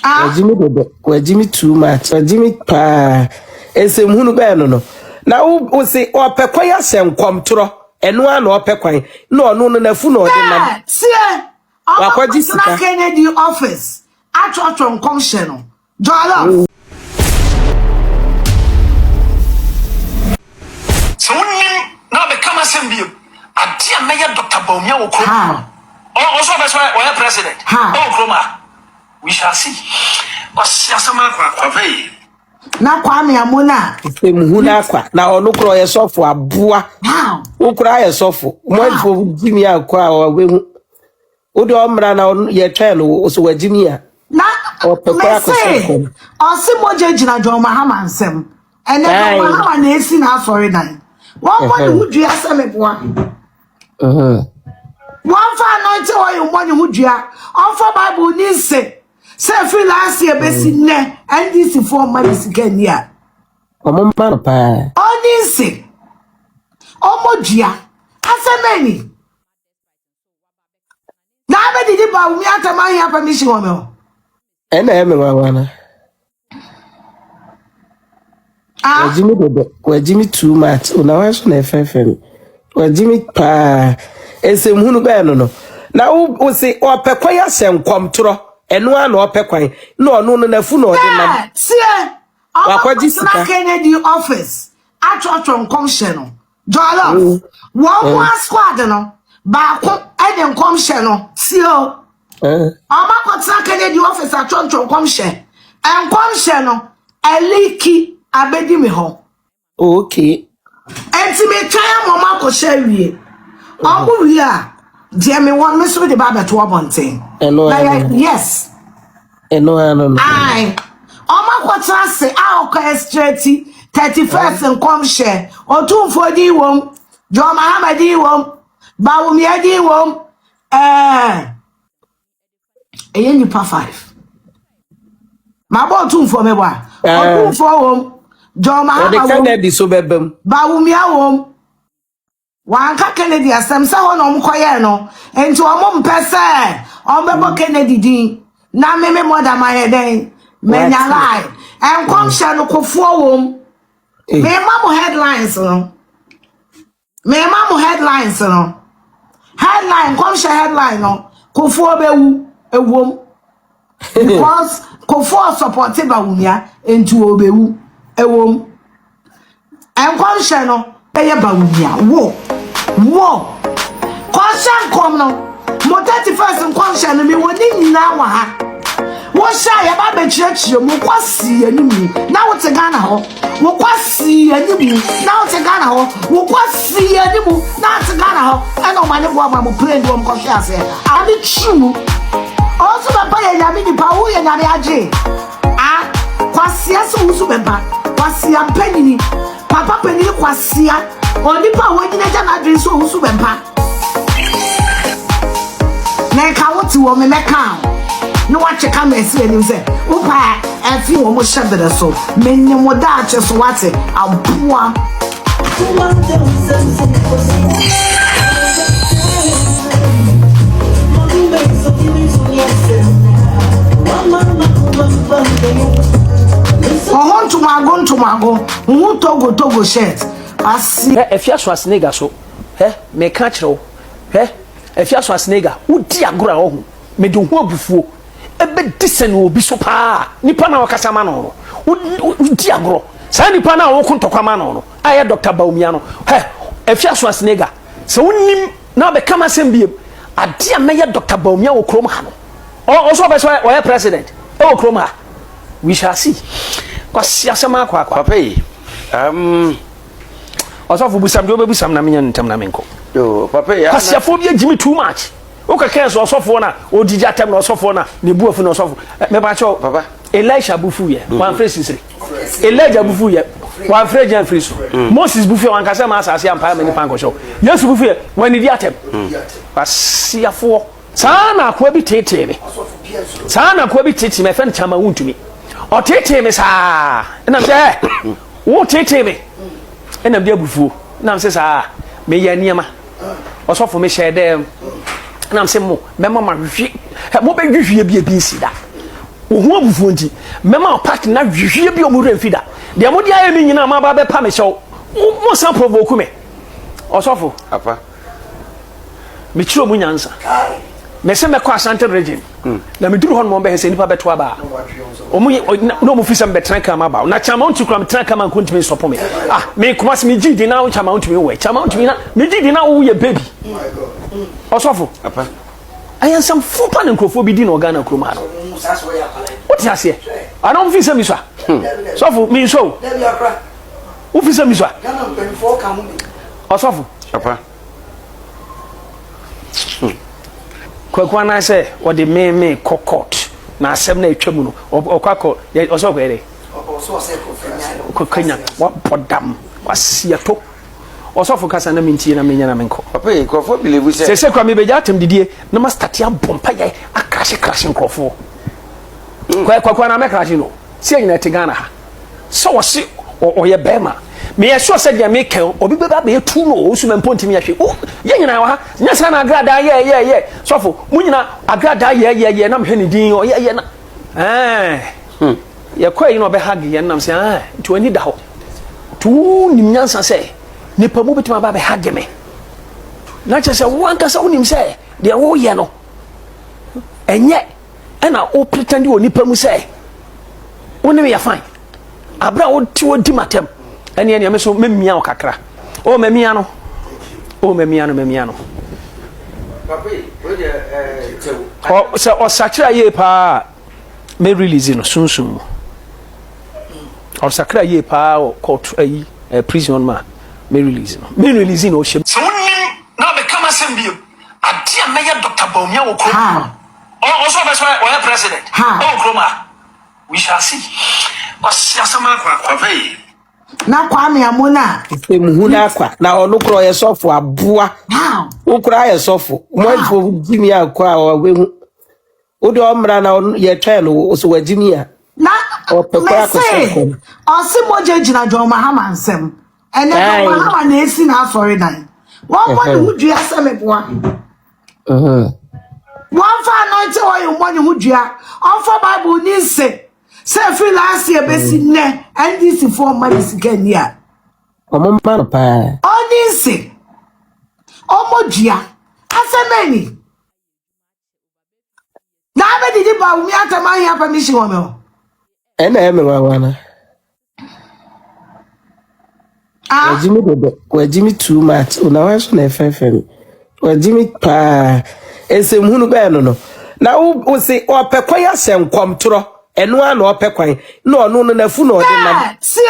Ah. Wagye me dodo. Wagye me too much. Wagye me paa. Nsɛmhunu bɛn no no. Na wo wo se ɔpɛ kwan ahyɛ nkɔmtorɔ. Ɛno ara na ɔpɛ kwan. Na ɔno no n'afu na ɔde nam. Sɛ tie ɔmo Wakɔgye akɔtena sika. Kennedy office atwerɛtwerɛ nkɔmhyɛ no. Jollof. Sɛ wonim na wabɛka m'asɛm biom, adeɛ a mɛyɛ Doctor Bawumia wɔ kurom How? Ɔ ɔsɛ ɔbɛ sɛ ɔyɛ president How? ɛwɔ kurom ha. We shall see. Kwasi asɛm akɔ akɔ. Papa yi. Na Kwame Amona. Nsɛmhunu akwa. Na ɔno koraa ɔyɛ sɔfo aboa. How? Wo koraa yɛ sɔfo. How? Mo gyimi akɔ a ɔbɛhu. Wo deɛ ɔmmra na ɔno yɛtwɛn no wo so wagyimi a. Na Ɔpɛ koraa mese akɔhyɛ nkɔm. ɔse mogya gyina John Mahama nsam. Ɛnɛ John Aye. Mahama na esi n'asɔredan. Wɔmmɔ ne ho dua sɛ meboa. Wɔmfa anointing oil mmɔ ne ho dua. Ɔmfa Bible ni nse sɛ ɛfiri last year bɛsi nnɛ NDC foɔ mma ne sika nni a. Ɔmo mma no paa. Ɔni nse. Ɔmmɔ dua. Asɛm bɛn ni? Na abɛdidi ba wumi atɛm ahia permission wɔ me hɔ. Ɛna ɛyɛ me nwanwa no. Ah. Wagye me dodo. Wagye me too much. Ona wa so na ɛfɛfɛ me. Wagye me paa. Nsɛmhunu bɛn no no. Na wo wo se ɔpɛ kwan ahyɛ nkɔmtorɔ. Ɛno ara na ɔpɛ kwan. Na ɔno no n'afu na ɔde nam. Sɛ tie ɔmo Wakɔgye akɔtena sika. Kennedy office atwerɛtwerɛ nkɔmhyɛ no. Jollof. Wɔn mo a squad no baako ɛde nkɔmhyɛ no tie o. Ɔmo akɔtena Kennedy office atwerɛtwerɛ nkɔmhyɛ. Nkɔmhyɛ no ɛleaki abɛdi me hɔ. Okay. Enti metwɛn ama ɔmo akɔhyɛ awie. Ɔmo wie a deɛ mewɔ no me nso mede ba abɛto abɔnten. Ɛno Na ara yɛ no. yes. Ɛno ara no no. Ae. Ɔmo akɔtena ase a ɔkɔ ɛstrɛti 31st nkɔmhyɛ. Otumfoɔ din wom. John Mahama din wom. Bawumia din wom. Ɛɛ ɛyɛ nipa 5. Mabɔ Otumfoɔ mebɔ a. Otumfoɔ wom. John Wɔde Mahama wom. Kennedy so bɛba mu. Bawumia wom. Wanka Kennedy asɛm sɛ hɔ na ɔmo kɔyɛɛ no. Nti ɔmo mpɛ sɛ ɔmo bɛbɔ Kennedy din. Na me me mɔda ma yɛ dɛn? Manya Wate. lie. Nkɔmhyɛ no kofoɔ wom. Eh. Mema mo headlines no. Mema mo headlines no. Headline, nkɔmhyɛ headline no. Kofoɔ bɛwu. Ewom. Because Kofoɔ support Bawumia nti ɔbɛwu. Ewom. Nkɔmhyɛ no ɛyɛ Bawumia. Wo. Wo. Kɔhyɛ nkɔm no. Mo 31st nkɔmhyɛ no mewɔ ne nyinaa wɔ ha. Wohyɛ a yɛba abɛkyerɛkyerɛ mu wokɔ animu na wote Ghana hɔ. Wokɔ si animu na wote Ghana hɔ. Wokɔ si animu na wote Ghana hɔ. Ɛna ɔma ne boa ma mo plane de wɔn kɔhwe aseɛ. Ade twi mu. Ɔnso bɛba yɛ nyame nipa wo yɛ nyame agye. Ah, kwasia sɛ wo nso bɛba. Kwasia mpanyini. Papa panyini kwasia. Onipa a wanyina gya n'adwene sɛ wo nso bɛba. Na nka wote wɔ me mɛka ho. Na watwe kama asi anim sɛ wopa ɛfi wɔ mo hyɛ berɛ so. Menim wo daakye so wate aboa. Ɔho ntomago ntomago, ho togo togo shirt. Ase. Hwɛ Afia Schwarzenegger so. Hwɛ, meka akyerɛ wo. Hwɛ, Afia Schwarzenegger, wodi agorɔ a ɔho. Mede wo ho abufuo ɛbɛdi sɛne obi so paa. Nipa no a wɔkasa ma no no, wodi agorɔ. Saa nipa no a wɔko ntɔkwa ma no no, a ɛyɛ Dr. Bawumia no. Hwɛ, Afia Schwarzenegger, sɛ wonim na wabɛka m'asɛm biem, adeɛ a mɛyɛ Dr. Bawumia wɔ kurom ha no, ɔsɛ ɔbɛ sɛ ɔyɛ president ɛwɔ kurom ha. We shall see. Kwasi asɛm akɔ akɔ. Papa yi, Ɔsɔfo busam deɛ wobɛbusam na menyɛ no ntɛm na menkɔ. Yo, papa yi, Kwasiafoɔ bi agyi me too much. Wokɛkɛɛ sɛ ɔsɔfoɔ no a ɔgyigye atɛm na ɔsɔfoɔ no a ne bu afu na ɔsɔfo. Mepa kyɛw. Papa. Elisha bu fu yɛ, wamfrɛ sisire. Elijah bu fu yɛ, wamfrɛ gya mfiri so. Moses bu fu yɛ, wankasa ma asase ampae ma nipa nkɔhyɛ. Yesu bu fu yɛ, wanidi atɛm. Kwasiafoɔ. Saa na akoa bi teetee me. Saa na akoa bi teetee me, ɛfɛ no kyama wontumi. Ɔteetee me saa. Ɛnam sɛ, wo teetee me. Ɛnam de abufuo. Ɛnam sɛ saa, meyɛ nneɛma. Ɔsɔfo mehyɛ dɛm. Ɛnam sɛ mo, mɛma ma hwehwe. Mobɛhwehwe bi ebi nsi da. Wo ho abufuo nti, mɛma wo party no ahwehwie bi a wɔn werɛ mfi da. Deɛ mode ayɛ me nyinaa moaba abɛpa me kyɛw. Mo, mosan provoke me. Ɔsɔfo. Apa. Mekyerɛ mu nyansa. Mese mɛkɔ Ashanti region. Na meduru hɔ nom wɔbɛhɛ sɛ nipa bɛto aba a. Wɔn yɛ, na wɔn fi sɛ mebɛtena kaa mu aba. Na kyama wontumi kura metena kaa mu anko ntumi nsɔpo me. Ah, me kuma se megye di na wo kyama wontumi wɔ. Kyama wontumi na megye di na woyɛ baby. Ɔsɔfo. Apa. Ɛyɛ nsɛm fo pa na nkurɔfoɔ bi di na Ghana kurom ha no. Wote aseɛ? Ana wɔn fi sɛ misua? Sɔfo, mi nsɔ o. Wofi sɛ misua? Ɔsɔfo. Papa. Kwaku anan sɛ ɔde me me kɔ court na asɛm na atwa mu no ɔkɔ akɔ ɔsɛ ɔkɔ yɛ dɛ. Ɔkɔ kanya wabɔ dam wasi ato. Ɔsɔfo kasa na mentie na menyɛ na menkɔ. Papa yi nkurɔfoɔ believe sɛ. Sɛsɛ kura mebɛgya atam didie na ma starte abɔ mpaeɛ akrahye krahye nkurɔfoɔ. Mm. Kwaku anaa mɛkrahye no. Sɛ nyina ɛte Ghana ha. Sɛ ɔse ɔyɛ bɛrima. Meyɛ sure sɛ deɛ meka obi bɛba abɛyɛ tu no ɔsu mɛmpo ntumi yɛ hwee. Yɛ nyina wɔ ha. Nyɛ saa na agradaa yɛ yɛ yɛ. Sɔfo mo nyina agradaa yɛ yɛ yɛ na mehwɛ ne din ɔyɛ yɛ na. Ɛɛ. Hmm. Yɛkɔ yi na ɔbɛhage yɛn nam sɛ ɛɛ nti w'ani da hɔ. Nti wonim nyansa sɛ nipa mu bɛtumi aba abɛhage me. Na kyerɛ sɛ wo ankasa wonim sɛ deɛ woyɛ no ɛnyɛ ɛna wo pretend wɔ nipa mu sɛ wo ne me yɛ fine. Abere a wote wɔ di m'atɛm ɛne ɛneɛ me so mɛmia wo kakra. O mɛmia no. O mɛmia no mɛmia no. Sɛ ɔsakyera yie paa mɛ release no sunsun mu. Ɔsakra yie paa wɔ court ayi eh, prison ma mɛ release no. Mɛ release no ɔhyɛ. Sɛ wonim na ɔbɛka m'asɛm bio ade a mɛyɛ Dr. Bawumia wɔ kurom How? Ɔsɛ ɔbɛ sɛ ɔyɛ president How? ɛwɔ kurom a we shall see. Kwasi asɛm akɔ akɔ. Papa yi. Na Kwame Amona. Nsɛmhu no akwa na ɔno kora ɔyɛ sɔfo aboa. How? Wo kora ayɛ sɔfo. Mo gyimi akɔ a ɔbɛhu. Wode ɔmmra na yɛtwɛn no so wagyimi a. Na Ɔpɛ kora mese akɔhyɛ nkɔm. ɔse mogya gyina John Mahama nsɛm. Ɛnɛ John Aye. Mahama na esi n'asɔredan. Wɔmmɔ ne ho dua sɛ meboa. Wɔmfa anointing oil mmɔ ne ho dua. Ɔmfa Bible ni nse. Sɛ ɛfiri last year bɛsi nnɛ NDC foɔ mma ne sika nni a. Ɔmo mma no paa. Ɔni nse. Ɔmmɔ dua. Asɛm ani. Na abɛdidi ba wo mi atam ahia permission wɔ me hɔ. Ɛna ɛyɛ me nwanwa no. Ah, Wagyimi dodo. Wagyimi too much. Na wɔn nso na ɛfɛɛfɛ mi. Wagyimi paa. Nsɛmhunu bɛɛ no no. Na wo wo se ɔpɛ kwan ahyɛ nkɔmtorɔ. Ɛno ara na ɔpɛ kwan. Na ɔno no n'afu na ɔde nam. sɛ sie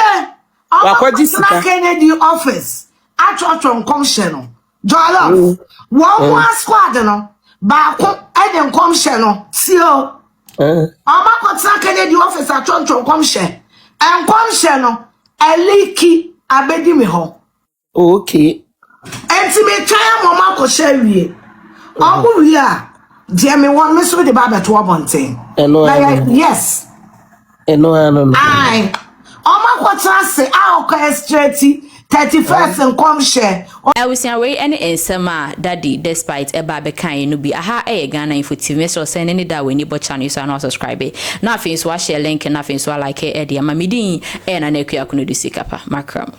Wakɔgye ɔmo sika. kɔtena Kennedy office atwerɛtwerɛ nkɔmhyɛ no. Jollof. Wɔn mo a squad no baako ɛde nkɔmhyɛ no sie o. Ɔmo akɔtena Kennedy office atwerɛtwerɛ nkɔmhyɛ. Nkɔmhyɛ no ɛleak abɛdi mi hɔ. Okay. Enti metwɛn ama ɔmo akɔhyɛ awie. Ɔmo wie a deɛ mewɔ me so de ba abɛto abɔnten. Ɛno Na ara yɛ no. yes. Ɛno ara no no. Aye. Ɔmo akɔtena ase a ɔkɔ extract 31st nkɔmhyɛ. Abusua, wei ne nsɛm a Daddy Despite ɛba abɛkaeɛ no bi. Aha ɛyɛ Ghana Info TV. Mesrɛ sɛ ne ne da a w'ani bɔ channel yi so a na wasubscribe na afei nso wahyɛ link na afei nso alike ɛde ama me din ɛyɛ Nana Akua Akonodu Sikapa makram.